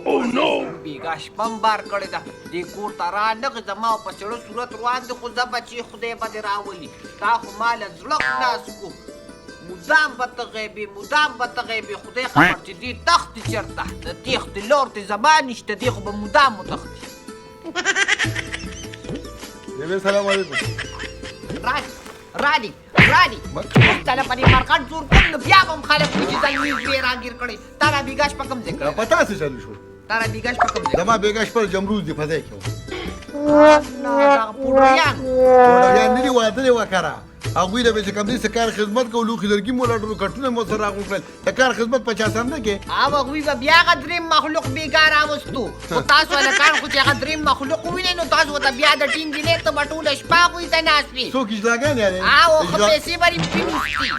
بېګا شپه هم بار کړې ده، دې کور ته را نه غې، زما په سړه صورت روان دي، خو زه بچې خدای به دې راولي. تا خو ما له زړه خلاص کو، مدام به ته غیبې، مدام به ته غیبې. خدای خبر چې دې تښتي چېرته، د تېښتې لور دې زما نشته، دې خو به مدام وتښتي. بیبي سلام علیکم. رالي رالي رالي، ته په دې مرغټ زور کوم، نو بیا به هم خلک وایي چې زلمي زوی راګیر کړی. تا را بېګا شپه کوم ځای کړې؟ په تاسو چلو شو. تا را بېګا شپه کوم ځای؟ زما بېګا شپه جمروز دی په ځای کې. دغه پوډریان؟ پوډریان نه دي، واده دی وکړه. هغوی له به چې کوم دی څه کار خدمت کوو، لوښي لرګي مو لټولو، کټونه مو سره راغونډ کړل، د کار خدمت په چا سر نه کې. او هغوی به بیا هغه دریم مخلوق بېګا راوستو، خو تاسو هلکان خو چې هغه دریم مخلوق ووینئ نو تاسو ورته بیا د ټینګې نه ته به ټوله شپه هغوی ته ناست وي. څوک اجلاګان یعنې؟ او ښه پیسې به یې پرې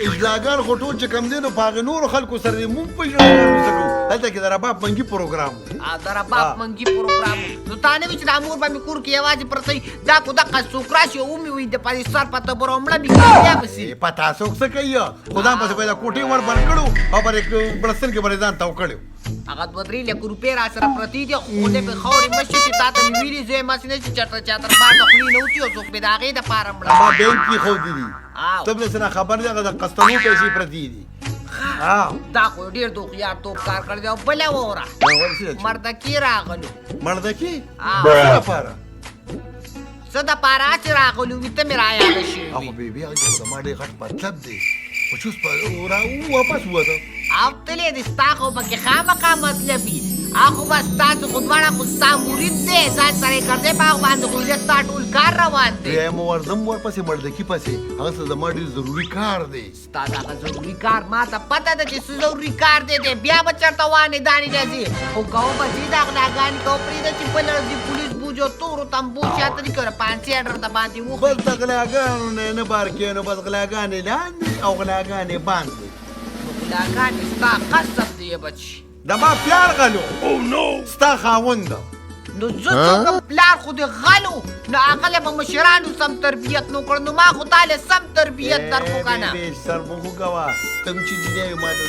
اجلاګان خو ټول چې کوم دی نو په هغې نورو خلکو سره دی، مونږ په اجلاګانو څه کوو؟ هلته کې د رباب منګي پروګرام و. د رباب منګي پروګرام و. نو تا نه وي چې دا مور به مې کور کې یوازې پرته وي، دا کو دقه څوک راشي او ومې وایي د پرې سر په تبر او مړه مې کړي، بیا به څه؟ په تا څوک څه کوي؟ خو ځان پسې به یې د کوټې ور بند کړو او پر بړستن کې به یې ځان تاو کړی و. هغه دوه درې لکه روپۍ را سره پرتې دي، خو خدای پرې خاورې مه شي چې تا ته مې ویلي زه یم هسې نه چې چېرته چا تر بار د خولې نه وځي او څوک مې د هغې دپاره مړه. ما بانک کې ښودلي دي، ته به څه خبر دی، هغه د قسطنو پیسې پرتې دي. دا خو ډېر د هوښیارتوب کار کړی دی. او بله وره مردکي راغلو. مردکي؟ څه لپاره؟ څه دپاره هسې راغلو وي، ته مې رایاده شوې. هغه بیبي هغه خو زما ډېر غټ مطلب دی، خو چې اوس را واپس ووته. او تللی دی، ستا خو پکې خامخا مطلب وي. هغه خو به ستاسو خو دواړه خو ستا مرید دی، ځان سره یې کړی، په هغه باندې خو ستا ټول کار روان دی. بیا مو ورځم ورپسې مردکي پسې، هغه څه زما ډېر ضروري کار دی. ستا دغه ضروري کار ما ته پته ده چې څه ضروري کار دی، دی بیا به چېرته وانې دانې نه ځي، خو کوه به ځي دا غلاګانې کوه، پرېږده چې بله ورځ دې پولیس بوځي او تورو تمبو شاته دي که پانسي اډر ته باندې وخوري. بس د غلاګانو نه نه بار کې، نو بس غلاګانې لاندې او غلاګانې باندې. نو غلاګانې ستا قسم دی بچي. د ما پلار غلو، ستا خاوند. نو زه څوک؟ پلار خو دې غلو، نو هغه له به مشرانو سم تربیت نو کړ، نو ما خو تا له سم تربیت درکړو که نه؟ سر مه خوږوه، ته هم چې جینۍ ما ته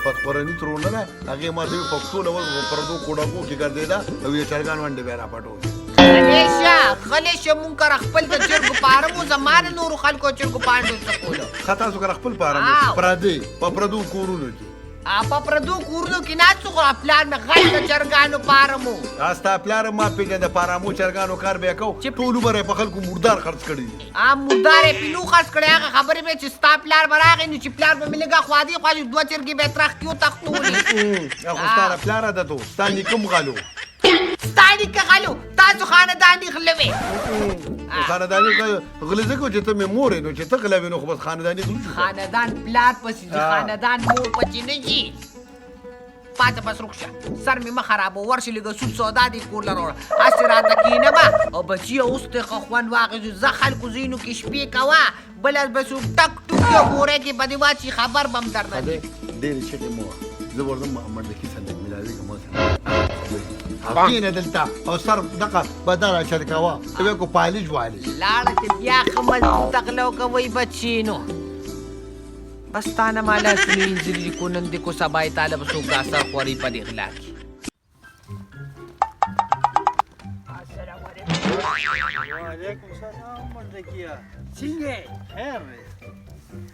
فتخورني ترور نه ده، هغې ما ته پښتو له په پردو کوډکو کې ګرځېده او یې چرګان ونډې بیا راپټولې. غلی شه، غلی شه، مونږ کره خپل د چرګو پارم و، زما د نورو خلکو چرګو پانډو څه کولو؟ ښه تاسو کره خپل پارم پردې په پردو کورونو کې. په پردو کورونو کې ناست خو پلار مې غل د چرګانو پارم و. ستا پلار ما پېژنده، د پارامو چرګانو کار به یې کوو، چې ټول عمر یې په خلکو مردار خرڅ کړي دي. مردار یې پې نو خرڅ کړی. هغه خبرې به چې ستا پلار به راغی، نو چې پلار به مې لږه خوا دې خوا دوه چرګې به یې ترخ کې وتښتولې. خو ستا د پلار عادت و، ستا نیکه هم غل و. ستا نیکه غل و، تاسو خانداني غله وې. خانداني غله ځکه چې ته مې مور یې، نو چې ته غله وې نو خو بس خانداني غله شو. خاندان پلار پسې ځي، خاندان مور پسې نه ځي. پاڅه بس روک شه، سر مې مه خرابوه، ورشه لږه سود سودا دې کور له راوړه، هسې راته کښېنه مه. او بچیه اوس دې ښه خوند واخیست، ځه خلکو ځایونو کې شپې کوه، بله به څوک ټک ټوک یو ګوری کې به دې واچي، خبر به هم درنه وي. ډېرې چغې مه وهه، زه ورځم مردکي سره لږ ملاوېږم، ما سره کښېنه دلته او سر دغه بدل راچرکوه، ته بیا کو پالج والې. لاړه چې بیا ښه مضبوطه غله وکوئ بچي. نو بس تا نه ما لاسونه وینځلي دي، کو نن دې کو سبا یې تا له به څوک دا سر خوري په دې غلا کې. وعلیکم سلام مردکیه، څنګه یې؟ خیر دی.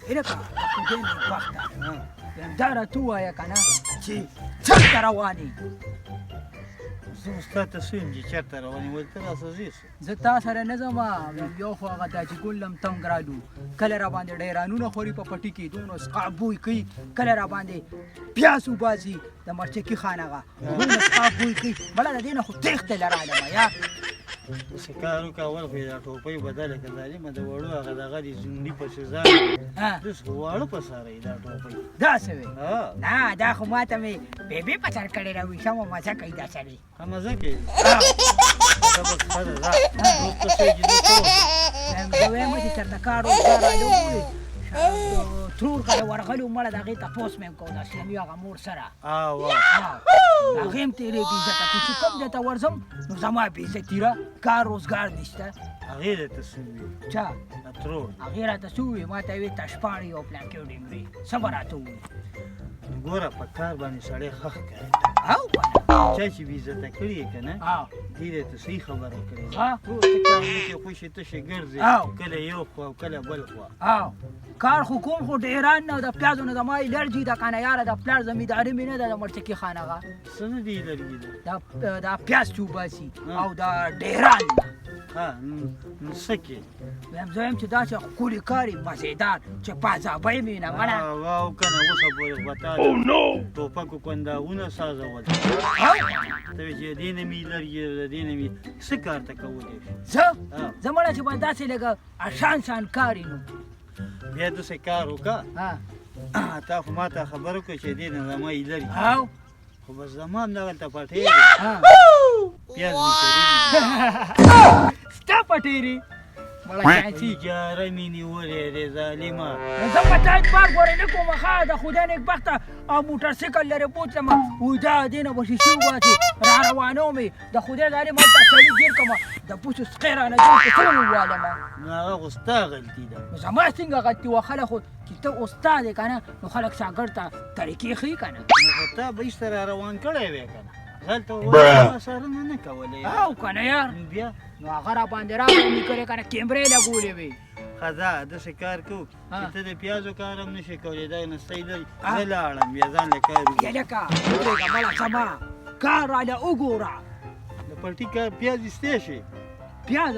هلکه خدای نېکبخته، دا راته ووایه که نه چې چېرته روان یې؟ زه اوس تا ته څه وایم چې چېرته روان یې؟ ولې ته راسره ځې څه؟ زه تا سره نه ځم. یو خو هغه تاجي ګل هم تنګ رالو، کله راباندې ډیرانونه خوري په پټي کې، دونه سقا بوی کوي، کله راباندې پیاز وباسي د مرچکي خان هغه دونه سقا بوی کوي، بله د دې نه خو تېښته له رالمه. یا څه کار وکړه، اول خو یې دا ټوپۍ بدله کړه ظالمه، د وړو هغه دغه دې زونډي پسې ځان داسې خو واړه په سره یې دا ټوپۍ. دا څه وې؟ نه دا خو ما ته مې بیبي په سر کړې راوي، سمه مزه کوي دا سړی. ښه مزه کوي. ښه بس ښه ده، ځه اوس ته څه چې زه څه وکړم؟ زه وایم چې چېرته کار روزګار راله وګوري، ترور کله ورغلو مړه د هغې تپوس مې هم کوو، د اسلمي هغه مور سره. هغې هم تېرې بې عزته کړو، چې کوم ځای ته ورځم نو زما بې عزتي را، کار روزګار نشته. هغې درته څه وویل؟ چا؟ ترور. هغې راته څه وویل؟ ما ته یې وویل تشپاړې او پلانکې ډېمرې، څه به راته ووایي؟ ګوره په کار باندې سړی ښه ښکاري. او که نه؟ چا چې بې عزته کړې که نه، دې دی ته صحیح خبره کړې ده. ته کار نه کوې، خوشې تشې ګرځې، کله یو خوا او کله بل خوا. کار خو کوم، خو ډېران نه د پیازو نه زما الرجي ده که نه یاره. د پلار زمینداري مې نه ده، د مرچکي خان هغه. څه نه دي الرجي ده؟ دا پیاز چې وباسي او د ډېران نه. ها، نو څه کې؟ وایم زه وایم چې داسې ښکلي کار یې مزېدار چې پازابۍ مې نه مړه. واو که نه، اوسه پورې خو به تا ټوپکو کنداغونه سازول. ته وایې چې دې نه مې الرجي ده، د دې نه مې. څه کار ته کولی شي؟ زه زه مړه چې بس داسې لږه اسان سان کار یې. نو بیا داسې کار وکړه، تا خو ما ته خبر وکړه چې دې نه زما الرجي، خو بس زما هم دغلته پټی دی، پیاز مې کرلي. ستا پټی دی مړه چانسي؟ اجاره مې نیولې دی ظالمه. زه په تا اعتبار ګورې نه کوم. ښه د خدای نېکبخته او موټرسایکل لرې بوتلم، وایي دا دې نه به شیشې وباسي. را روانوم یې، د خدای ظالم هلته سړي ګیر کړم، د بوسو سقې رانه جوړ کړ، څنګه ووالم؟ نو هغه خو ستا غلطي ده. نو زما څنګه غلطي وه؟ خلک خو چې ته استاد یې که نه، نو خلک شاګرد ته طریقې ښیي که نه. نو خو تا به ایسته را روان کړی وی که نه، هلته ما څارنه نه کولې. او که نه یار؟ بیا نو هغه را باندې راغی، مې کړې که نه، کیمرې لګولې وې. ښه ځه، داسې کار کوو چې ته د پیازو کار هم نه شې کولی، دا نو صحیح دی. زه لاړم بیا ځان له کار وکړم. یلکه ودرېږه مړه، زما کار راله وګوره. د پټي کار پیاز ایستی شي؟ پیاز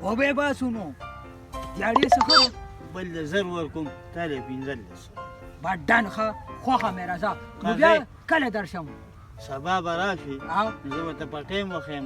وبه یې باسو. نو دیاړې څه ښه؟ بل له 1000 ورکوم، تا له 15. بس ډن، ښه خوښه مې راځه. نو بیا کله درشم؟ سبا به راشي، زه به ته پټی هم وښیم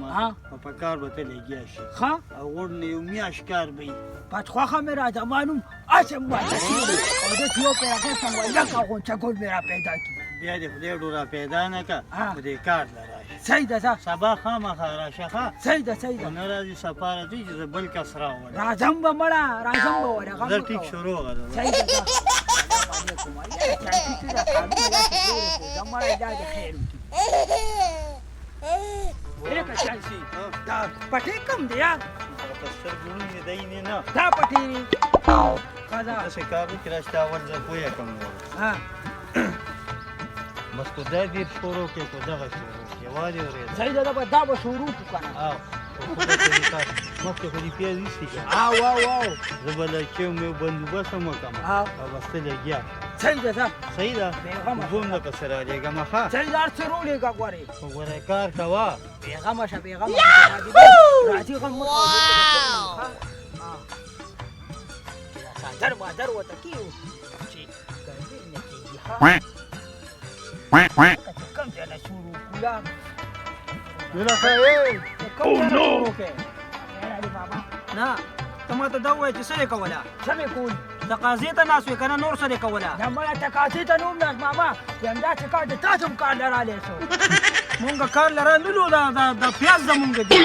او په کار به ته لګیا شې. ښه او غوړ نه یو میاشت کار به وي. بس خوښه مې راځه. ما نوم هسې هم واده کېږي او داسې یو پرې راغوښتم، وایي لکه غونچه ګل مې را پیدا کړي. بیا دې خدای ډو را پیدا نه که، خو دې کار له راشي. صحیح ده، ځه. سبا خامخا راشه. ښه صحیح ده، صحیح ده. نه راځي سفا راځي چې زه بل کس راولم. راځم به مړه، راځم به وله، غم زه مه ټیک کوه. شروع غله. صحیح ده، ځه. سلام علیکم. یاره چانسي څه ده، کارونه داسې ګورې خو زه مړه دا دې خیر وکړي. ولکه چانسي دا پټی کوم دی یار؟ هغه په سترګو ړوند دی نه. دا پټی دی ښه. داسې کار وکړي راشه، تا اول زه پوهه کړم. بس کو دا دې شروع کړې، کو دغه شروع کړې، وادې اورېده. صحیح ده، دا به شروع کړو که نه. مخکې خو دې پیاز ایستي که؟ او او او زه به له چې مې بندوبست هم وکړم او بس ته لګیا. صحیح ده، ځه. صحیح ده، بېغمه. زه هم درته سره رالیږم. ښه صحیح ده، هر څه رولېږه ګورې. خو ګوره کار کوه. بېغمه شه، بېغمه شه، راځي، غم مه کوه. څادر مادر ورته کېږو چې ګرمي نه کېږي. ښه چې کوم ځای نه شروع کړو یار؟ کوم ځای نه شروع کړې؟ نه، ته ماته دا ووایه چې څه دې کوله؟ څه مې کول؟ تقاضې ته ناست وې که نه، نور څه دې کوله؟ نه مړه، تقاضې ته نه وم ناست ماما، یم داسې کار د تاسو هم کار له رالی سو. مونږ کار لره نه لو، دا پیاز زمونږ دي،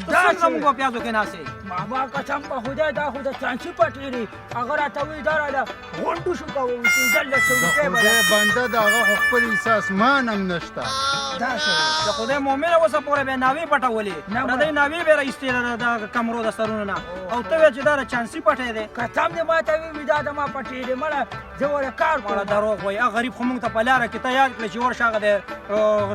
ته څنګه زمونږ په پیازو کې ناست یې؟ ماما قسم په خدای، دا خو د چانسي پټی دی. هغه راته وایي دا راله غونډو شو کوه، 15 روپۍ به. خدای بنده د هغه خو خپل احساس مان هم نشته. د خدای مؤمنه اوسه پورې به ناوې پټولې، پردۍ ناوې به را ایستې د کمرو د سرونو نه، او ته وایې چې دا د چانسي پټی دی. قسم دې ما ته وي دا زما پټی دی مړه، زه ورته کار کوم. مړه دروغ وایي. هغه غریب خو مونږ ته په لاره کې ته یاد کړې چې ورشه هغه دی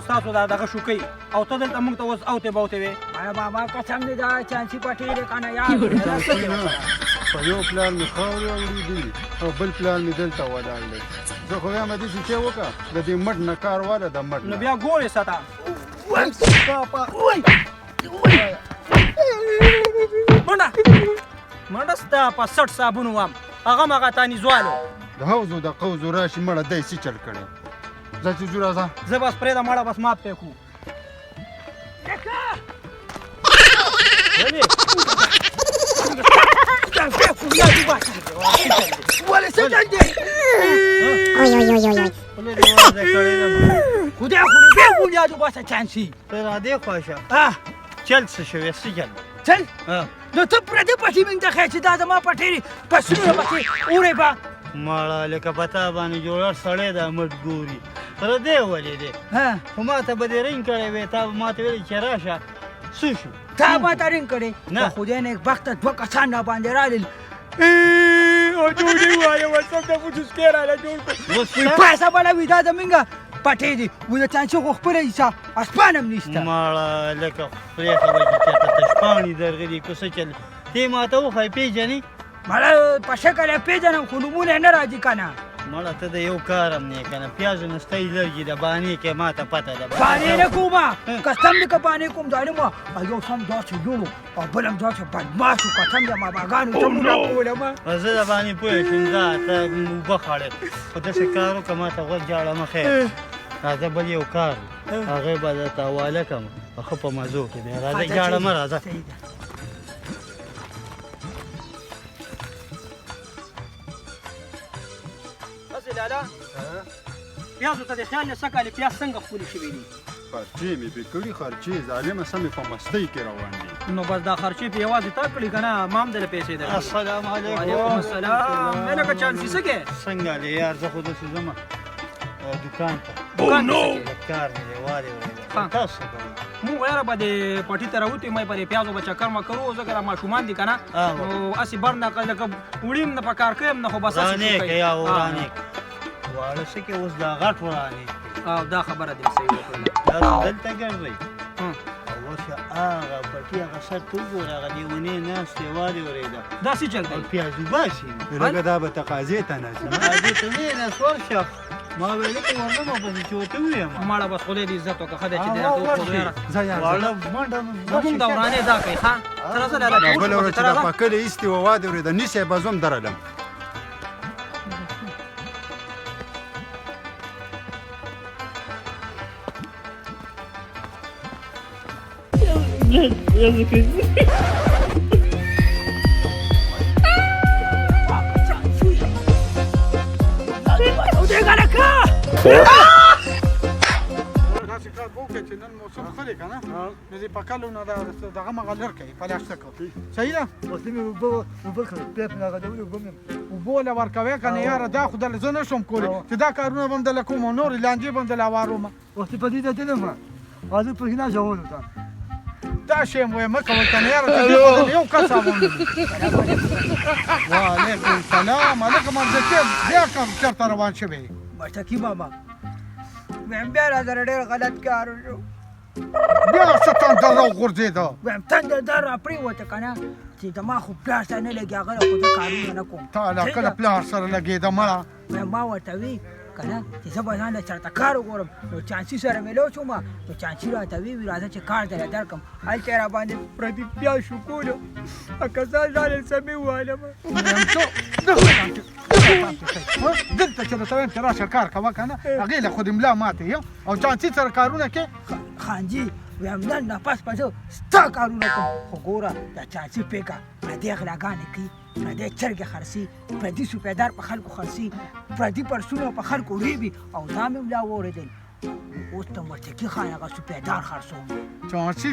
ستاسو دا دغه شوکۍ، او ته دلته مونږ ته اوس اوتې بوتې وې. مړه ماما قسم دې دا چانسي پټی دی که نه یار. په یو پلار مې خاورې اورېدلي او بل پلار مې دلته ولاړ دی. زه خو وایم داسې چې وکړه د دې مټ نه کار واله، د مټ نو بیا ګورې ستا. منډه منډه ستا په سټ صابون وام، هغه مغه تانی زوالو. د حوزو د قوزو راشي مړه، دی څه چل کړی؟ ځه چې ځو، راځه. زه بس پرېږده مړه، بس مات پې کو. ولې؟ ولې څه چل دی؟ خدای خو دې بیا بنیاد وباسه چانسي. ته را دې خوا شه. چل څه شوی؟ څه چل؟ چل؟ نو ته پردي پټي مونږ ته ښیې چې دا زما پټی دی، پسونه پکې اوړی به. مړه لکه په تا باندې جوړ سړی دا مټ ګوري، پردی ولې دی؟ خو ما ته به دې رنګ کړی وی، تا به ما ته ویلې چې راشه. څه شو؟ تا ما ته رنګ کړی؟ نه. خدای نېکبخته دوه کسان را باندې رالل، او جوړې وایه وسم د بوټو سکې راله جوړ کړ. اوس پیسه بله وي، دا زمونږ پټی دی و د چانچي خو خپله حصه اسپان هم نشته. ماړه لکه خدای خبر چې چېرته تشپاڼې درغلي که څه چل ته ماته وښایې پېژنې؟ مړه په شکل یې پېژنم خو نومونه یې نه راځي که نه. مړه ته د یو کار هم نه که نه پیازو نه ستا الرجي ده بانې کې ما ته پته ده. بانې نه کومه قسم دې که بانې کوم ظالمه. یو سم داسې لوړو او بل هم داسې بدمعاش و قسم دې ماباګانو ته مو راکولم. زه د باندې پوه شوم ځه ته اوبه خړې خو داسې کار وکړه ما ته غوږ جاړه مه خیر. راځه بل یو کار هغه به درته حواله کړم ښه په مزو کې دی. راځه جاړه مه راځه. هسې لالا پیازو ته دې خیال نه سږ کال پیاز څنګه ښکلي شوي دي؟ خرچې مې پرې کړي خرچې ظالمه سمې په مستۍ کې روان دي. نو بس دا خرچې پې یوازې تا کړي که نه ما هم دله پیسې درکړي. السلام علیکم. وعلیکم السلام. نه لکه چانسي څه کې؟ څنګه دی یار؟ زه خو داسې ځم دوکان ته. دوکان ته څه کې؟ کار مې دی وارې ورېده. تاسو څه کوئ؟ مونږ یاره به دې پټي ته راوتي مې په دې پیازو به چکر مکر وو ځکه دا ماشومان دي که نه نو هسې بر نه لکه وړي هم نه په کار کوي هم نه خو بس هسې ورانې که یا ورانې واړه څه کې اوس دا غټ ورانې. او دا خبره دې صحیح وکړله. تاسو دلته ګرځئ او ورشه هغه پټي هغه سر ته وګوره هغه لېونی ناست دی وارې ورېده. دا څه چل دی؟ پیاز وباسي. لکه دا به تقاضې ته ناست وي. تقاضې ته نه ناست ورشه ما ویل که ورنه پسې چې ورته ووایم. ماړه بس خدای دې عزت وکړه ښه دی چې دې راته وښودو یاره. ځه یار واړه منډه زمونږ د ورانې دا کوي ښه ته راځه لالا دا بله ورځ چې دا پکلې ایستې وه وادې ورېده نیسې به زه هم درلم. داسې کار به وکړې چې نن موسم ښه دی که نه نو دې پکلو نه دغه مغه لر کوي پلاستیک صحیح ده؟ وختي مې اوبه اوبه کړې بیا پرې راغلې اوبه مې اوبو له ورکوې که نه یاره دا خو دله زه نه شم کولی چې دا کارونه به هم دله کوم او نورې لانجې به هم دله هواروم. وختي په دې ته تلم زه پکې نه ژولو ته دا شی هم وایه مه کوئ که نه یاره چې دې خو دله یو کس هغه وعلیکم سلام. هلکه مرزکیه بیا کوم چېرته روان شوی؟ مشتکي ماما وایم بیا راسره ډېر غلط کار وشو. بیا څه تندر راوغورځېده؟ وایم تندر دا راپرېوته که نه چې زما خو پلار سره نه لګي هغه خو زه کارونه نه کوم. تا لا کله پلار سره لګېده مړه؟ وایم ما ورته وی که نه چې زه به ځان له چېرته کار وګورم نو چانسي سره میلو شوم نو چانسي راته وی وی راځه چې کار درله درکړم. هلته یې راباندې پردي پیاز شوکولو کسان ځان سمې ووهلم. دلته چې درته وایم چې راشه کار کوه که نه هغې له خو دې ملا ماتې یم او چانسي سره کارونه کې. خانجي وایم نن نه پس به زه ستا کارونه کوم خو ګوره د چانسي پیکه پردی غلاګانې کوي پردی چرګې خرڅي پردي سوپیدار په خلکو خرڅي پردي پرسونه په خلکو ریبي او دا مې هم لا واورېدل اوس د مرتکي خان هغه سوپیدار خرڅوم. چانسي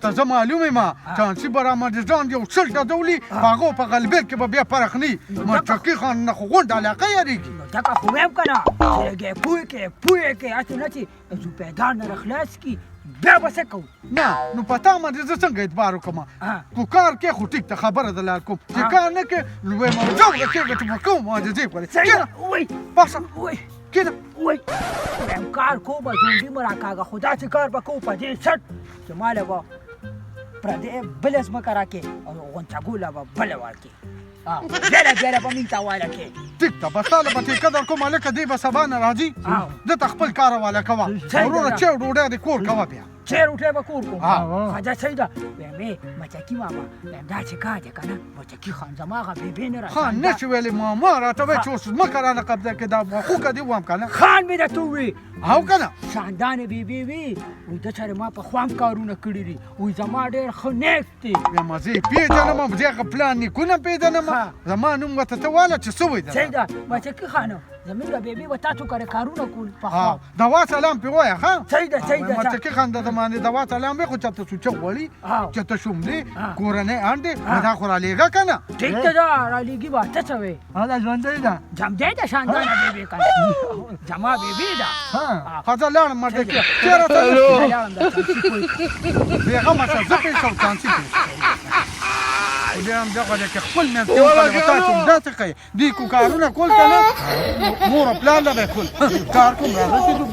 ته زه معلوم یم چانسي به راماندې ځان یو سل ډزولي په هغو په غلبېل کې به بیا فرق نه وي. مرتکي خان نه خو غونډه علاقه یارېږي. نو ځکه خو وایم که نه چې لږ یې پوه کړې پوه یې کړې هسې نه چې د سوپیدار نه راخلاص کړي بیا به څه کوو؟ نه نو په تا باندې زه څنګه اعتبار وکړم؟ کو کار کې خو ټیک ته خبره د لار کوم چې کار نه کې نو وایم ځه ورکېږه چې په کوم باندې ځې پورې. کښېنه پاڅه کښېنه. وای وایم کار کوم ژوندي مه راکاږه خو داسې کار به کوو په دې شرط چې ما له به پردی بله ځمکه راکړې او غونچه ګوله به بله ورکړې بېله بېله به مونږ ته حواله کړې. ټیک ده بس تا له به ټیکه در کوم هلکه دی به سبا نه راځي ده ته خپل کار حواله کوه وروره چای او ډوډۍ دې کور کوه بیا. چای روټۍ به کور کوم. ښه صحیح ده. وایم ای مچکي ماما وایم داسې کار دی که نه مچکي خان زما هغه بېبې نه راځي. خان نه شي ویلی ماما راته وایي چې اوس ځمکه رانه قبضه کړې دا خوکه دې ووایم که نه. خان مې درته وویل. او که نه شاندانې بېبې وي وایي ده سره ما پخوا هم کارونه کړي دي وایي زما ډېر ښه نیک دی. وایم زه یې پېژنم زه هغه پلان نیکونه پېژنم زما نوم ورته ته واله چې څه وایي. صحیح ده مچکي خانه زمونږ بېبې به تاسو کره کارونه کول پخوا. دوا سلام پې ووایه ښه. صحیح ده صحیح ده. مچکي خان د باندې دوا سلام وي خو چېرته سوچه غوړي چېرته شوملې کورنۍ انډې دا خو رالیږه که نه. ټیک ده دا رالیږي به ته څه وایې؟ هله ژوندۍ ده. ژوندۍ ده شاندانه بېبې که نه زما بېبې ده. ښه زه لاړم مردکیه چېرته ته لاړم دا چانسي پوه بېغمه شه زه پوه شم چانسي پوه شم. بیا هم دغه دی که خپل منځ کې وکړم تاسو هم داسې کوئ دې کو کارونه کول که نه مور او پلار له به کول کار کوم راځه چې ځو.